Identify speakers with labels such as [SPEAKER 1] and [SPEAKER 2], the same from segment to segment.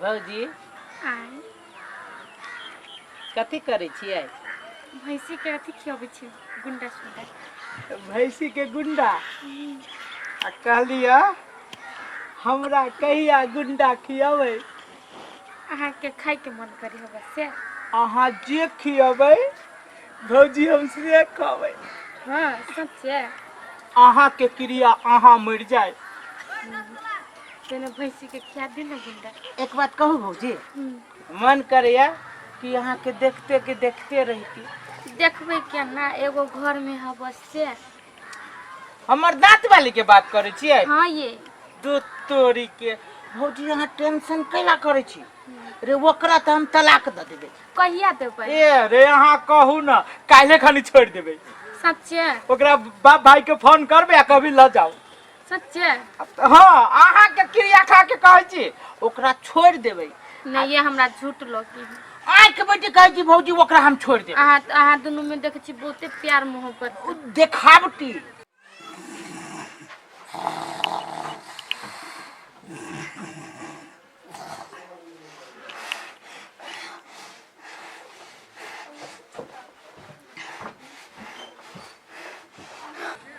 [SPEAKER 1] भौजी
[SPEAKER 2] आय
[SPEAKER 1] कथी करै छियै
[SPEAKER 2] भैंसी के अथी खियाबै छियै गुंडा सुंडा
[SPEAKER 1] भैंसी के गुंडा आ कहलियै हमरा कहिया गुंडा खियाबै
[SPEAKER 2] अहाँके खायके मन करी होबे से
[SPEAKER 1] अहाँ जे खियबै भौजी हम से खबै
[SPEAKER 2] हाँ सच्चे
[SPEAKER 1] अहाँके क्रिया अहाँ मरि जाय
[SPEAKER 2] तेने भैंसी के खिया दी ना गुंडा
[SPEAKER 1] एक बात कहू भौजी मन करैया कि अहाँके देखते के देखते रहिती
[SPEAKER 2] देखबै केना एगो घर में हब से
[SPEAKER 1] हमर दाँत वाली के बात करै छियै
[SPEAKER 2] हाँ ये
[SPEAKER 1] दूध तोरी के भौजी अहाँ टेंशन कैला करै छी रे ओकरा तऽ हम तलाक दऽ देबै
[SPEAKER 2] कहिया देबै
[SPEAKER 1] ए रे अहाँ कहू ने काल्हे खनी छोड़ि देबै
[SPEAKER 2] सच्चे
[SPEAKER 1] ओकरा बाप भाई के फोन करबै आ कभी लऽ जाउ
[SPEAKER 2] सच्चे
[SPEAKER 1] हँ अहाँके क्रिया खा के कहै छी ओकरा छोड़ि देबै
[SPEAKER 2] नहीं ये हमरा झूठ लगी है
[SPEAKER 1] आँखि बेटी कहै छी भौजी ओकरा हम छोड़ि देबै
[SPEAKER 2] अहाँ अहाँ दुनू में देखै छी बहुते प्यार मोहब्बत
[SPEAKER 1] ओ देखावटी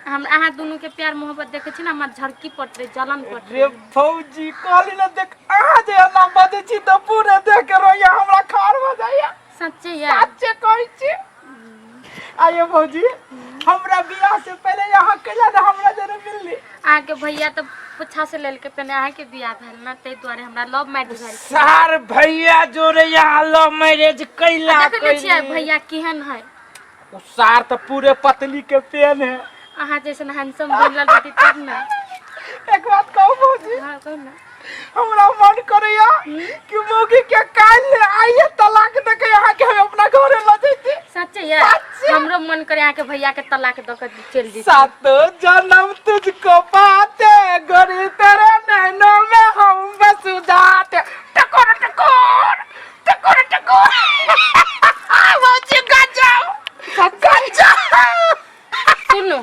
[SPEAKER 2] हम अहाँ दुनू के प्यार मोहब्बत देखै छी ने हमरा झड़की पटरे जलन पटरे
[SPEAKER 1] रे भौजी कहली ना देख अहाँ जे एना बजै छी तऽ पूरे देख के रोइया हमरा खार भऽ जाइया
[SPEAKER 2] सच्चे या
[SPEAKER 1] सच्चे कहै छी आइए भौजी हमरा बियाह से पहले यहाँ कैला ना हमरा जरे मिलली
[SPEAKER 2] अहाँके भैया तऽ पूछा से लेलकै पहिने अहाँके बियाह भेल ने ताहि दुआरे हमरा लव मैरिज भेल
[SPEAKER 1] सार भैया जोरे यहाँ लव मैरिज कैला
[SPEAKER 2] देखै नहि छियै भैया केहन है
[SPEAKER 1] उ सार तऽ पूरे पतली के पेन है
[SPEAKER 2] अहाँ जैसन हैंडसम बनल रहती तब ने
[SPEAKER 1] एक बात कहू भौजी
[SPEAKER 2] हाँ कहू ना
[SPEAKER 1] हमरा मन करैया कि मौगी के काल्हि ले आइए तलाक दे के यहाँ के हम अपना घरे ल जैती
[SPEAKER 2] सच्चे ये हमरो मन करे अहाँके भैया के तलाक दऽ के चलि जैती
[SPEAKER 1] सातो जन्म तुझको पाते गोरी तेरे नैनों में हम बस जाते टकोर टकोर टकोर टकोर भौजी गजब गजब
[SPEAKER 2] सुनू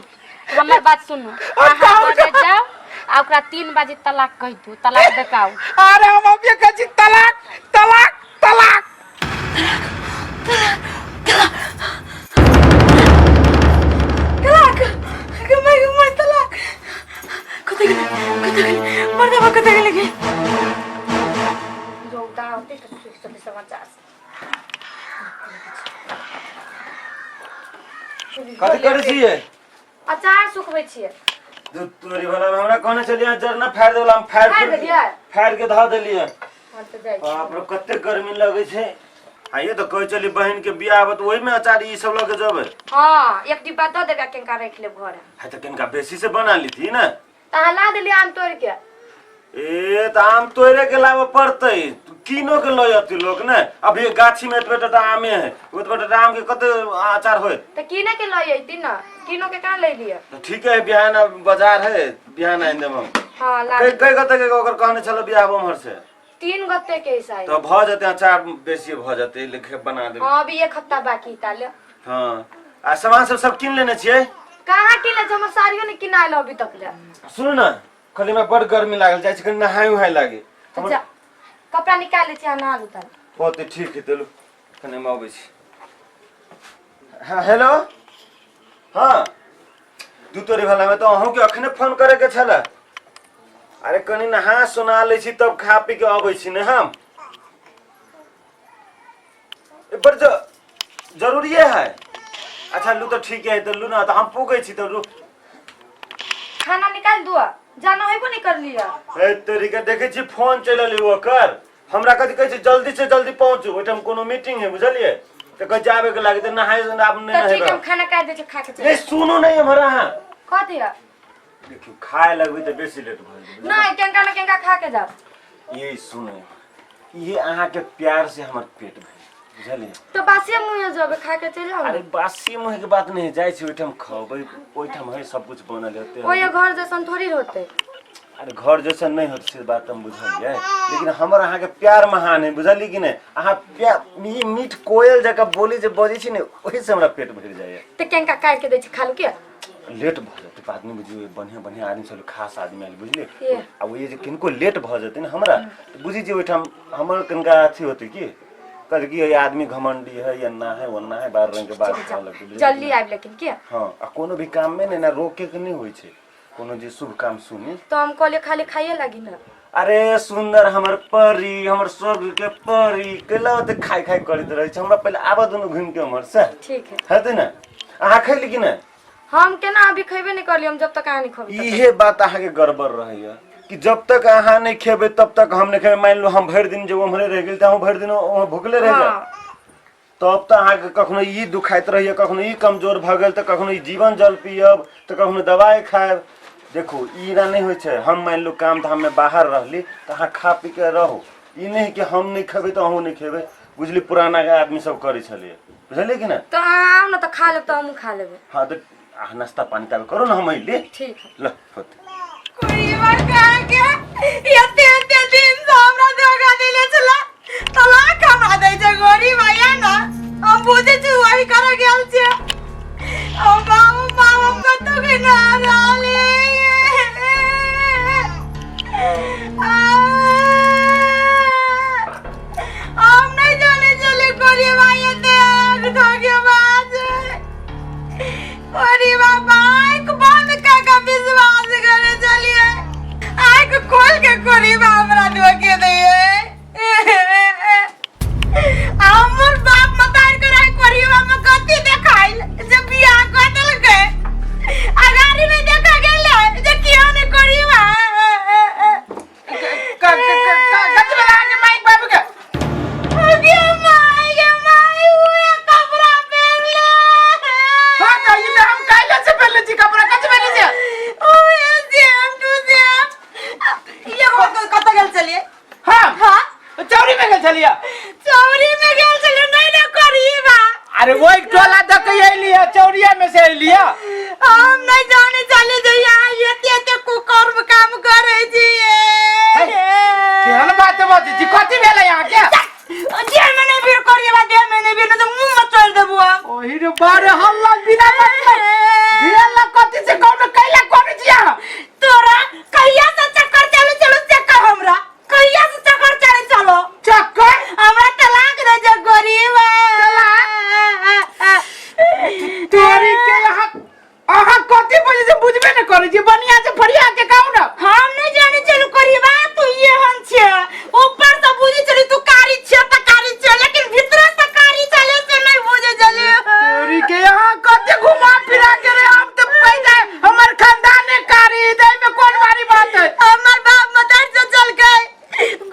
[SPEAKER 2] हमर बात सुनू अहाँ घरे जाउ आ ओकरा 3 बजे तलाक कहि दू तलाक देखाउ
[SPEAKER 1] अरे हम अभी कहै छी तलाक तलाक तलाक
[SPEAKER 3] तलाक मैं मैं तलाक कतऽ गेलै कतऽ गेलै मर्दबा कतऽ गेलै गे
[SPEAKER 2] रौदा होतै तऽ सुख सभ समाचार
[SPEAKER 4] कथी करै छियै
[SPEAKER 2] अचार सुखबै छियै
[SPEAKER 4] दूध तोरी वाला में हमरा कहने छलियै जरना फाड़ि देला हम फाड़ि
[SPEAKER 2] फाड़ि देलियै?
[SPEAKER 4] फाड़ि के धऽ देलियै
[SPEAKER 2] हम तऽ जाइ छी
[SPEAKER 4] बाप रे कते गर्मी लगै छै आइयो तऽ कहै छली बहिन के बियाह आबत ओहिमे अचार ई सब लऽ के जेबै
[SPEAKER 5] हाँ एक डिब्बा दऽ देबै केनका राखि लेब घरे
[SPEAKER 4] है तऽ कनिका बेसी से बना लीती ने
[SPEAKER 5] तऽ अहाँ ला देलियै आम तोड़ि के
[SPEAKER 4] ए तऽ आम तोड़े के लाबऽ पड़तै कीनो के लऽ अथी लोक ने अभी गाछी में एतबे टा आमे है ओतबे टा आम के कते अचार होत
[SPEAKER 5] तऽ कीने के लऽ अयती ने कीनो के कहाँ ले लिअ
[SPEAKER 4] तऽ ठीक है बिहान अब बाजार है बिहान आनि देब हम
[SPEAKER 5] हाँ ला
[SPEAKER 4] कै कै गते के ओकर कहने छलो बियाह उम्हर से
[SPEAKER 5] 3 गते के हिसाब
[SPEAKER 4] तऽ भऽ जेतै अचार बेसी भऽ जेतै लिखे बना देबै
[SPEAKER 5] हाँ अभी एक हफ्ता बाकी ताले
[SPEAKER 4] हँ आ सामान सब सब कीन लेने छियै
[SPEAKER 5] कहाँ किनले छै हमर साड़ियो नहीं किनायल अभी तक ले
[SPEAKER 4] सुनू ने कहली हमरा बड़ गर्मी लागल जाइ छी कनि नहाय उहाय लागे
[SPEAKER 5] तऽ जा कपड़ा निकाल लै छी अहाँ नहा लू ताले
[SPEAKER 4] बहुत ठीक है चलू कनि हम अबै छी हाँ हेलो हाँ दू तोरी भला में तऽ अहूँके अखने फोन करैके छलै अरे कनि नहा सुना लै छी तब खा पी के अबै छी ने हम ए, बड़ जरूरिये है अच्छा लू तऽ ठीक है तऽ लू ना तऽ हम पुगै छी तऽ लू
[SPEAKER 5] खाना निकाल दुआ जाना हेबो नहीं कर लिया
[SPEAKER 4] ए तरीका देखै छी फोन चलि एलै ओकर हमरा कथी कहै छै जल्दी से जल्दी पहुँचू ओहिठाम कोनो मीटिंग है बुझलियै तऽ कहै छै आबैके लागे तऽ नहाय आब नहि
[SPEAKER 5] तो ठीक है
[SPEAKER 4] नहेबै
[SPEAKER 5] हम खाना काट दै छी खा के चल
[SPEAKER 4] नहीं सुनू नहीं एम्हर अहाँ
[SPEAKER 5] कह दिया
[SPEAKER 4] देखियौ खाय लगबै तऽ बेसी लेट भऽ जेतै
[SPEAKER 5] नहीं केंका न केंका खा के जाओ
[SPEAKER 4] ये सुनू ये अहाँके प्यार से हमर पेट भरि बुझलियै
[SPEAKER 5] तो बासिए मुँह जबे खा के चलि जाओ
[SPEAKER 4] अरे बासी मुँह के बात नहीं जाइ छी ओहिठाम खबै ओहिठाम है सब कुछ बनल हेतै
[SPEAKER 5] ओए घर जैसन थोड़ी होते
[SPEAKER 4] अरे घर जैसन नहीं होत से बात हम बुझलियै, लेकिन हमर अहाँके प्यार महान है, बुझलियै कि नहि? अहाँ प्यार ई मीठ कोयल जकाँ बोली जे बजै छी ने, ओहिसँ हमरा पेट भरि जाइए।
[SPEAKER 5] तऽ केनका काटि के दै छी खालू के?
[SPEAKER 4] लेट भऽ जेतै बाद में, बुझियौ बढ़िआँ बढ़िआँ आदमी सब, खास आदमी आयल, बुझलियै?
[SPEAKER 5] ये।
[SPEAKER 4] आ ओ जे किनको लेट भऽ जेतै ने हमरा तऽ बुझै छियै ओहिठाम हमर कनिका अथी होतै कि कहै कि ये आदमी घमंडी है, एना है ओना है, बारह रंग के बात कहऽ लगतै, बुझलियै?
[SPEAKER 5] जल्दी आबि लेकिन के।
[SPEAKER 4] हँ, आ कोनो भी काम में ने ना रोके के नहीं होइ छै, कोनो जे शुभ काम सुनी।
[SPEAKER 5] तो हम कहलियै खाली खाइए लागी ना।
[SPEAKER 4] अरे सुंदर हमर परी, हमर स्वर्ग के परी, कैला ओते खाय खाय करैत रहै छै? हमरा पहिले आबऽ दुनू घुमि के उम्हर से।
[SPEAKER 5] ठीक है।
[SPEAKER 4] हेतै ने? अहाँ खैली कि नहि?
[SPEAKER 5] हम केना अभी खैबे नहीं करलियै हम, जब तक अहाँ नहीं खबै तब तक।
[SPEAKER 4] इहे बात अहाँके गड़बड़ रहैया कि जब तक अहाँ नहि खेबै तब तक हम नहि खेबै। मानि लो हम भरि दिन जे उम्हरे रहि गेल तऽ अहूँ भरि दिन वहाँ भुखले रहि जायब।
[SPEAKER 5] हाँ।
[SPEAKER 4] तब तऽ अहाँके कखनो ई दुखाइत रहैया, कखनो ई कमजोर भऽ गेल, तऽ कखनो ई जीवन जल पियब, तऽ कखनो दवाइ खायब। देखू, ई एना नहि होइ छै। हम मानि लो काम धाममे बाहर रहली तऽ अहाँ खा पी के रहू, ई नहि कि हम नहि खेबै तऽ अहूँ नहि खेबै। बुझली, पुराना आदमी सब करै छलियै, बुझलियै कि नहि?
[SPEAKER 5] तऽ अहाँ आउ ने तऽ खा लेब, तऽ हमहूँ खा लेबै।
[SPEAKER 4] हँ, तऽ अहाँ नाश्ता पानी ताबे करू ने, हम अयली।
[SPEAKER 5] ठीक है।
[SPEAKER 4] ल होतै।
[SPEAKER 3] कोई बार कहा के एते एते दिन से हमरा धोखा देले छला, तलाक हमरा दै छै गोरी भैया ना। हम बुझै छी वही करे गेल छै। हम बाबू बाबू कतौ के ना रहले। हम नहीं जाने चले गोरी भैया देख धोखेबाज। अरे बाबा, आँख बंद कर के विश्वास करे चलिए, आँख खोल के गोरी बा हमरा धोखे दिए। हमर बाप मतार के राय कोरी बा में कथी देखाइल जे बियाह कर देलकै? अगाड़ी नहीं देखा गेल जे किया नहीं कोरी बा।
[SPEAKER 1] कथी भेल अहाँके माइक बाबू के?
[SPEAKER 3] गे माय, गे माय, उहे कपड़ा पहनले।
[SPEAKER 1] हाँ, तऽ ई तऽ हम काल्हि से पहनले छी कपड़ा, कथी भेल छै?
[SPEAKER 3] उहे सेम टू सेम। ये कतऽ गेल छलियै?
[SPEAKER 1] हाँ।
[SPEAKER 3] हाँ।
[SPEAKER 1] चौरी में गेल छलियै।
[SPEAKER 3] चौरी में गेल छलियै नहीं ने करी बा?
[SPEAKER 1] अरे वही टोला दऽ के अयलियै, चौरिया में से अयलियै।
[SPEAKER 3] हम नहीं जाने चले जे यहाँ एते एते कुकर्म काम करे छियै।
[SPEAKER 1] केहन बात बजै छी? कथी भेलै अहाँके?
[SPEAKER 3] देह में नहीं भीड़ करिए बा, देह में नहीं भीड़, नहीं तो मुंह में चल देबो हम।
[SPEAKER 1] ओही रे बारे हल्ला बिना मतलब भेल कथी से कौन कैला करै छी अहाँ?
[SPEAKER 3] तोरा कहिया से चक्कर चले चलो चक्कर, हमरा कहिया से चक्कर चले चलो
[SPEAKER 1] चक्कर?
[SPEAKER 3] हमरा तलाक दे जे गरीब।
[SPEAKER 1] तोरी के, यहाँ अहाँ कथी बजै छै बुझबे ने करै छी, बढ़िया से फरिया के कहू ने।
[SPEAKER 3] हम नहीं जाने चलू करीबा तू ये हम छे, ऊपर से बुझे चली तू कारी छे त कारी छे, लेकिन भीतर से कारी चले से नहीं बुझे चली।
[SPEAKER 1] तोरी के, यहाँ कथी घुमा फिरा के रे? हम तो पैदा हमर खानदान कारी दे में कोन भारी बात है?
[SPEAKER 3] हमर बाप मदर से चल गए,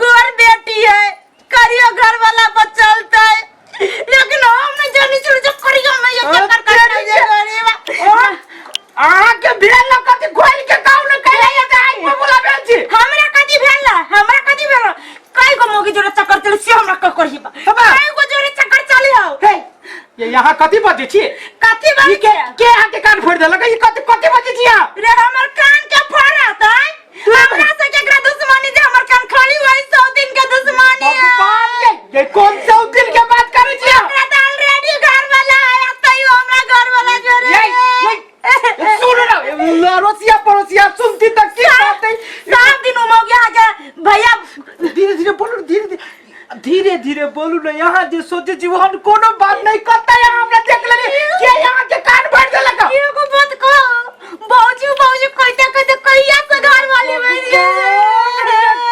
[SPEAKER 3] गोर बेटी है, करियो घर वाला पर चलते, लेकिन हम नहीं जाने चलू जो करियो मैं ये चक्कर कर जे गरीबा।
[SPEAKER 1] अहाँ के भेल न कथी, खोल के कहू ने, कैला ये आई पर बोला भेल छी?
[SPEAKER 3] हमरा कथी भेल ना? हमरा कथी भेल? कई गो मोगी जोरे चक्कर चले से हमरा क करिबा?
[SPEAKER 1] बाबा।
[SPEAKER 3] कई गो जोरे चक्कर चले हो?
[SPEAKER 1] हे, ये यहाँ कथी बजै छी?
[SPEAKER 3] कथी
[SPEAKER 1] ई
[SPEAKER 3] बात
[SPEAKER 1] के के अहाँ के कान फोड़ि देलक? ई कथी कथी बजै छी अहाँ?
[SPEAKER 3] रे, हमर कान के फोड़त है? हमरा से केकरा दुश्मनी जे हमर कान खाली वही 100 दिन के दुश्मनी है।
[SPEAKER 1] भगवान के, ये कौन सौ दिन के बात करै छी अहाँ?
[SPEAKER 3] हमरा तो ऑलरेडी घर वाला है, तैयो हमरा घर वाला जोरे।
[SPEAKER 1] ये ये सुनू ना, अड़ोसिया पड़ोसिया सुनती तऽ की कहतै?
[SPEAKER 3] 7 दिन हो गया के भैया।
[SPEAKER 1] धीरे धीरे बोलू, धीरे धीरे, धीरे धीरे बोलू ने। यहाँ जे सोचे छी ओहन कोनो बात नहीं। कतऽ यहाँ हमरा देख लेली के यहाँ के कान भरि देलक?
[SPEAKER 3] एगो बात कहो, भौजी भौजी कहते कहते कहिया से घर वाली बन गेल?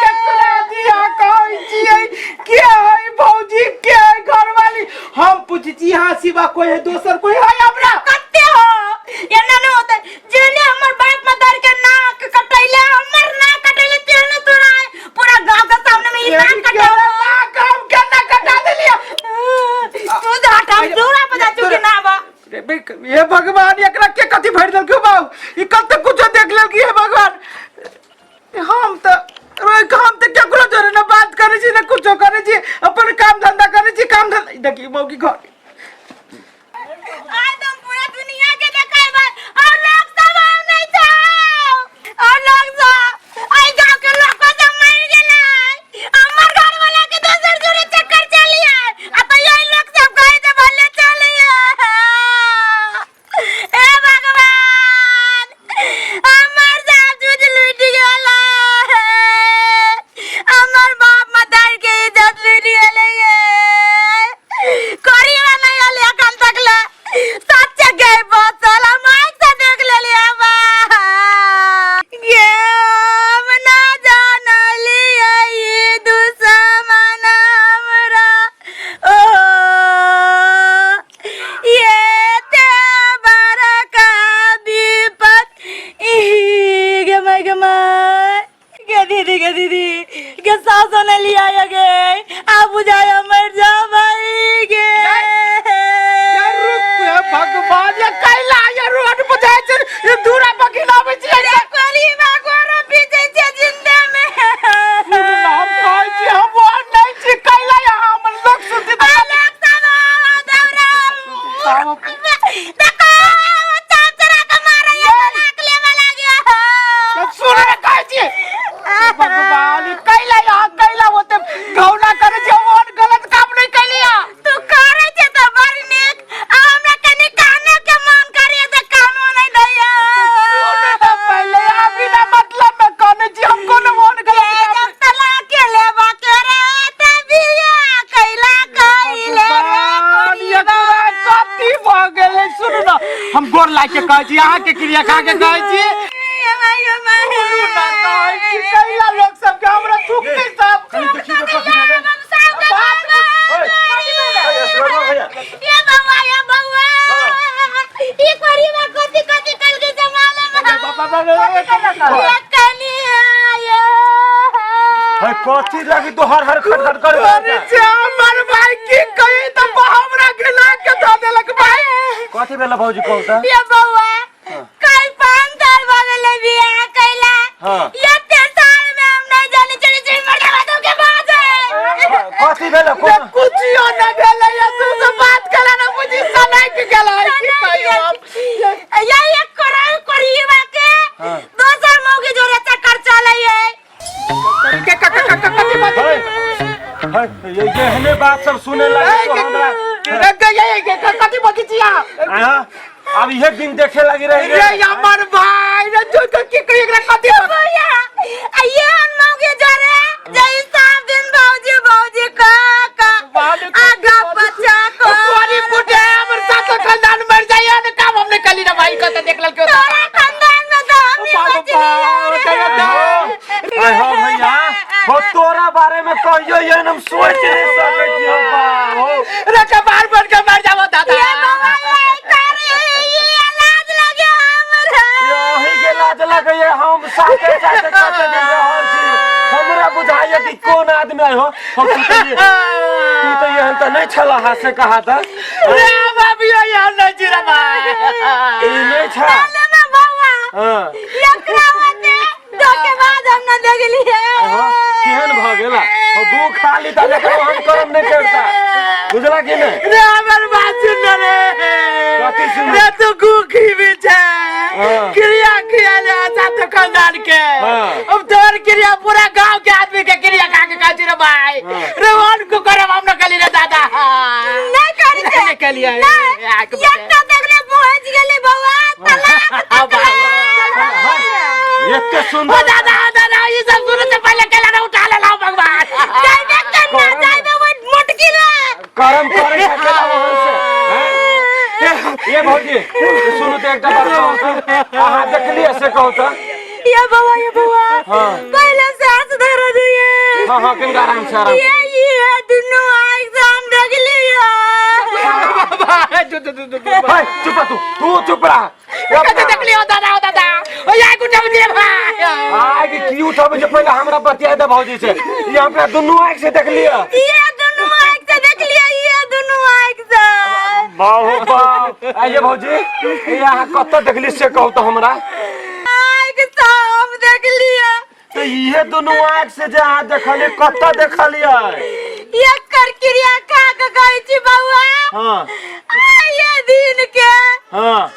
[SPEAKER 1] केकरा दिया कहै छियै? के है भौजी, के है घरवाली? हम पूछै छी, यहाँ सिवा कोई है दोसर कोई है हमरा?
[SPEAKER 3] कते हो एना न होते, जेने हमर बाप मदर के नाक कटैले, हमर नाक कटैले, तेने तोरा पूरा गांव के सामने में ई नाक कटैले।
[SPEAKER 1] नाक हम केना कटा देलियै?
[SPEAKER 3] तू तो हटा, तोरा पता चुकी ना बा।
[SPEAKER 1] रे बे, हे भगवान, एकरा के कथी भरि देलकै बाबू? ई कते कुछो देख लेलकै। हे भगवान, हम तऽ रोहित, हम तऽ केकरो जोरे ने बात करै छी ने कुछो करै छी, अपन काम धंधा करै छी, काम धंधा। देखी मौगी घर
[SPEAKER 3] आज हम पूरा दुनिया के देखेबै और लोग सब हम नहीं छौ और लोग सब आई। दीदी के दीदी के सासो ने लिया या गे आ बुझाया मर जा भाई गे।
[SPEAKER 1] यार रुक, हे भगवान, ये कैला ये रोड पर जाइ छै, ये दूरा पर खिलाबै छी।
[SPEAKER 3] रे कोरी बा गोरो पीछे छे जिंदे में।
[SPEAKER 1] हम कहै छी हम वो नहीं छी, कैला यहाँ हमर लोक सुनती तऽ
[SPEAKER 3] अलग सब दौरा देखो चाप चरा के मारे ये तलाक लेवे लागे।
[SPEAKER 1] सुन रे, कहै छी भगवान, कैला यहाँ कैला होते घौना करै छी, हम ओहन गलत काम नहीं कैलिया।
[SPEAKER 3] तू करे छे त बड़ नीक आ हमरा कनी काने के मन करे त कानो नहीं दैया।
[SPEAKER 1] सुन ना पहले, अभी ना मतलब में कहने छी हम कोनो ओहन गलत काम
[SPEAKER 3] जब तलाक के लेबा के रे त बिया कैला कैले रे।
[SPEAKER 1] भगवान, एकरा कथी भऽ गेलै? सुनू ने, हम गोर लागि के कहै छी, अहाँके क्रिया खा के कहै छी।
[SPEAKER 3] ये माय ये माय।
[SPEAKER 1] सुनू ने, कहै छी कैला लोक सबके हमरा थुकतै सब।
[SPEAKER 4] कनी देखियौ तऽ कथी भेलै।
[SPEAKER 3] ये
[SPEAKER 4] भैया
[SPEAKER 3] ये बउआ, ये बउआ, ई कोरी में कथी कथी कल के जमाना में ये कनी ये
[SPEAKER 4] है कथी लागी तो हर हर खट खट करे।
[SPEAKER 1] अरे जे हमर भाई की कही तऽ हमरा घिना के धऽ देलक भाई।
[SPEAKER 4] कथी भेला भौजी, कहू तऽ।
[SPEAKER 3] ये बउआ, कल 5 साल भऽ गेलै बियाह कैला। एते साल में हम नहीं जाने चली छी मर्दावा तो के बाज है।
[SPEAKER 4] कथी भेला कोन?
[SPEAKER 1] कुछियो नहि भेलै, ये तू सब बात केला ने बुझी सनक गेलै, की कहियो हम।
[SPEAKER 3] ये एक करा करिए के दोसर मौके जोरे चक्कर चलै है।
[SPEAKER 1] के क क क कथी बात?
[SPEAKER 4] है है ये एहने बात सब सुने लागी तो हमरा
[SPEAKER 1] रे गे ये के कथी बकी छी अहाँ?
[SPEAKER 4] हाँ, अब इहे दिन देखे लागी रही।
[SPEAKER 1] रे हमर भाई रे, जो के की कही एकरा कथी?
[SPEAKER 3] भैया, ये हन मौके जोरे जय सात दिन भौजी भौजी का का आगा बच्चा को
[SPEAKER 1] तोरी फुटे, हमर साथ खानदान मर जाइए ने, काम हमने कली ना भाई कत देख लल के।
[SPEAKER 3] तोरा खानदान में तो हम ही बचली।
[SPEAKER 4] आय हो भैया हो, तोरा बारे में कहियो ये हम सोच नहीं सकै छियो बा हो।
[SPEAKER 1] रे के बाहर बन के मर जाबो दादा।
[SPEAKER 3] ये बाबा, ये करे ये लाज लगे हमरा।
[SPEAKER 4] यही के लाज लगैये, हम साथे साथे कते दिन रहल छी, हमरा बुझाइए कि कोन आदमी आइ हो। हम तू तऽ एहन तऽ नहि छला हा से कहा तऽ।
[SPEAKER 1] रे हम अभी यहाँ नहीं छी रे भाई।
[SPEAKER 4] ई नहि छा।
[SPEAKER 3] चले ना बउआ। एकरा होते दो के बाद हम ना देखलिए।
[SPEAKER 4] आहो, केहन भऽ गेला हो, गू खा ली तऽ देखो हम करम नहि करता, बुझला कि नहि?
[SPEAKER 1] रे हमर बात सुन रे।
[SPEAKER 4] कथी सुन?
[SPEAKER 1] रे तू गू खीबी छे। क्रिया किया ले साथ खानदान के। अब तोर क्रिया पूरा गांव के आदमी के क्रिया खा के खाची रे भाई। रे वन को करब हम न कली रे दादा।
[SPEAKER 3] नहीं करी छे।
[SPEAKER 1] नहीं कलिए।
[SPEAKER 3] नहीं, एकटा देखले पहुंच गेले बउआ तलाक तक।
[SPEAKER 4] एते
[SPEAKER 1] ओ
[SPEAKER 4] सुंदर
[SPEAKER 1] दादा दादा, ये सब सुने से पहले केला ना उठा ले लाओ भगवान।
[SPEAKER 3] जाइबे कन्ना जाइबे वो मोटकी रे।
[SPEAKER 4] करम करे सकेला वहां से हैं? ये भौजी सुनू तऽ एकटा बात कहू तऽ, अहाँ देखलियै से कहू तऽ।
[SPEAKER 3] ये बउआ, ये बउआ। पहले सास धर दिए।
[SPEAKER 4] हाँ हाँ, किनका आराम से आराम से।
[SPEAKER 3] ये दुनू आँख से हम देख लिया।
[SPEAKER 1] जो जो जो जो
[SPEAKER 4] है, चुप रह तू, तू चुप रह।
[SPEAKER 1] कते देख लियो दादा, ओ दादा, ओ यार गुंडा बजे भाई।
[SPEAKER 4] आइ के की उठाबै छै, पहिले हमरा बतिया दे भौजी से। ये हमरा दुनू आँख से देख लिया।
[SPEAKER 3] ये दुनू आँख से देख लिया, ये दुनू आँख से।
[SPEAKER 4] बाहो बाप, आइए भौजी, ये अहाँ कतऽ देखली से कहू तऽ हमरा।
[SPEAKER 3] आँख से हम देख लिया।
[SPEAKER 4] तऽ इहे दुनू आँख से जे अहाँ देखलियै, कतऽ देखलियै?
[SPEAKER 3] एकर क्रिया खा के कहै छी बउआ। आ ये दिन के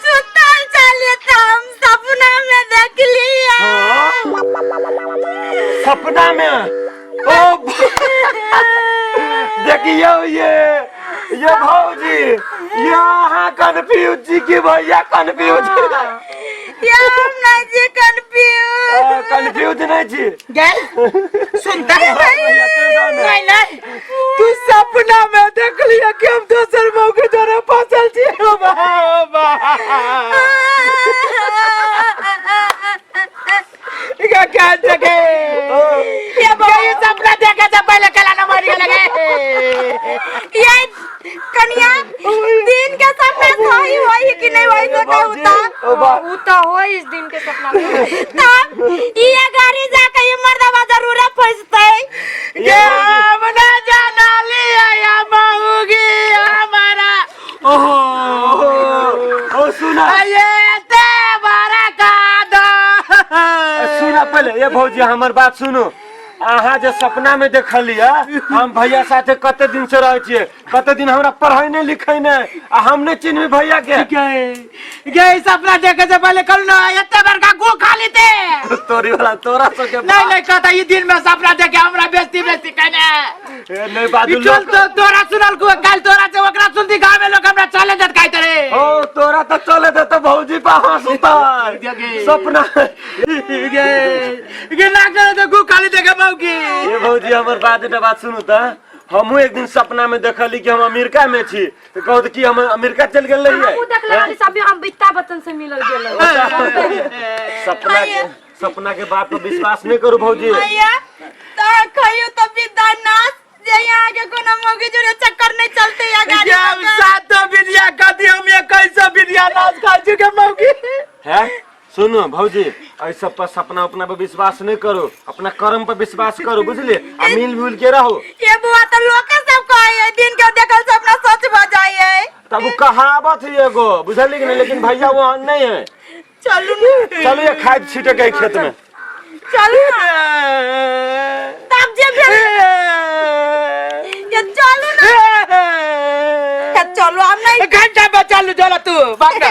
[SPEAKER 3] सुतल चले त हम सपना में देख लिया।
[SPEAKER 4] हाँ? सपना में? ओ देखियौ ये भौजी, ये अहाँ कन्फ्यूज छी कि भैया कन्फ्यूज?
[SPEAKER 3] ये हम नहीं छी कंफ्यूज।
[SPEAKER 4] कन्फ्यूज नहीं छी।
[SPEAKER 1] गए सुनता
[SPEAKER 4] भैया, तू दो ने।
[SPEAKER 1] नहीं नहीं, तू सपना में देख लिया कि हम दोसर बहू के जोरे फसल छी। ओ बाबा, इका क्या जगह
[SPEAKER 3] ये बउआ,
[SPEAKER 1] ये सपना देखे से पहले कला ना मारी लगे।
[SPEAKER 3] ये कनिया, दिन के सपना सही होई कि नहीं होई तो कहू
[SPEAKER 4] भौजी,
[SPEAKER 3] ता।
[SPEAKER 4] ओ बा
[SPEAKER 2] उ तो हो इस दिन के सपना में।
[SPEAKER 3] तब ये गाड़ी जाके ये मर्दवा जरूर
[SPEAKER 4] सुना पहले ये भौजी हमर बात सुनू। अहाँ जे सपना में देखलियै, हम भैया साथे कते दिन से रहै छियै, कते दिन हमरा पढ़ै नहि लिखै नहि, आ हम नहि चिन्हबै भैया के।
[SPEAKER 1] गे गे, ई सपना देखे से पहले कहलू ना एते बड़का गु खा लेते।
[SPEAKER 4] तोरी वाला तोरा सबके।
[SPEAKER 1] नहीं नहीं, कहता ई दिन में सपना देखे हमरा बेइज्जती बेइज्जती कहने।
[SPEAKER 4] ए, नहीं बाजू।
[SPEAKER 1] ई चल तो तोरा सुनल को काल तोरा से ओकरा सुनती, गांव में लोग हमरा चले देत काहे रे।
[SPEAKER 4] ओ तोरा तो चले दे तो भौजी पा हंसता सपना।
[SPEAKER 1] गे गे, ना करे तो गु खाली देखे मौकी।
[SPEAKER 4] ए भौजी, हमर बात एकटा बात सुनू। त हमहूँ एक दिन सपना में देखली कि हम अमेरिका में छी, त कहू त कि हम अमेरिका चल गेल रहियै।
[SPEAKER 2] हमहूँ देखले रहली सब, अमिताभ बच्चन से मिलल गेल।
[SPEAKER 4] सपना के, सपना के बात पर विश्वास नहीं करू भौजी।
[SPEAKER 3] भैया त कहियो त विद्यानाश जे यहाँ के कोनो मौगी जोड़े चक्कर नहीं चलते या गाड़ी।
[SPEAKER 1] हम सातो विद्या कथी, हम 21 विद्या नाश खा चुके मौकी
[SPEAKER 4] है। सुनो भौजी, एहि सब पर सपना उपना पर विश्वास नहीं करू, अपना कर्म पर विश्वास करू, बुझलिए? आ मिल जुल के रहो।
[SPEAKER 3] ये बुआ तो लोग सब कहे दिन के देखल सपना सच भ जाए है।
[SPEAKER 4] तब वो कहावत है एगो, बुझलिए कि नहीं? लेकिन भैया वो नहीं है।
[SPEAKER 3] चलू ना।
[SPEAKER 4] चलो, ये खाद छीटे के खेत में।
[SPEAKER 3] चलू ना, तब जे भेल ये। चलू ना, ये चलू, हम नहीं।
[SPEAKER 1] घंटा में चलू, चला तू भाग।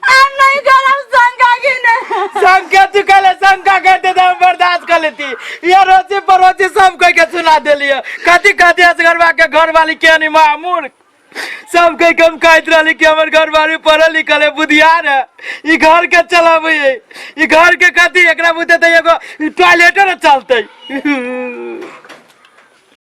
[SPEAKER 3] हम नहीं करब शंका की ने।
[SPEAKER 1] शंका तू कहले, शंका कहते तो हम बर्दाश्त कर लेती। ये रोजी परोजी सब कह के सुना देलिए। कथी कथी असगरवा के घर वाली के नहीं मामूर सब कह के हम कहत रहली कि हमर घर वाली पढ़ल लिखल है, बुधियार है, ई घर के चलाबै है। ई घर के कथी, एकरा बुते तो एगो टॉयलेटो न चलते।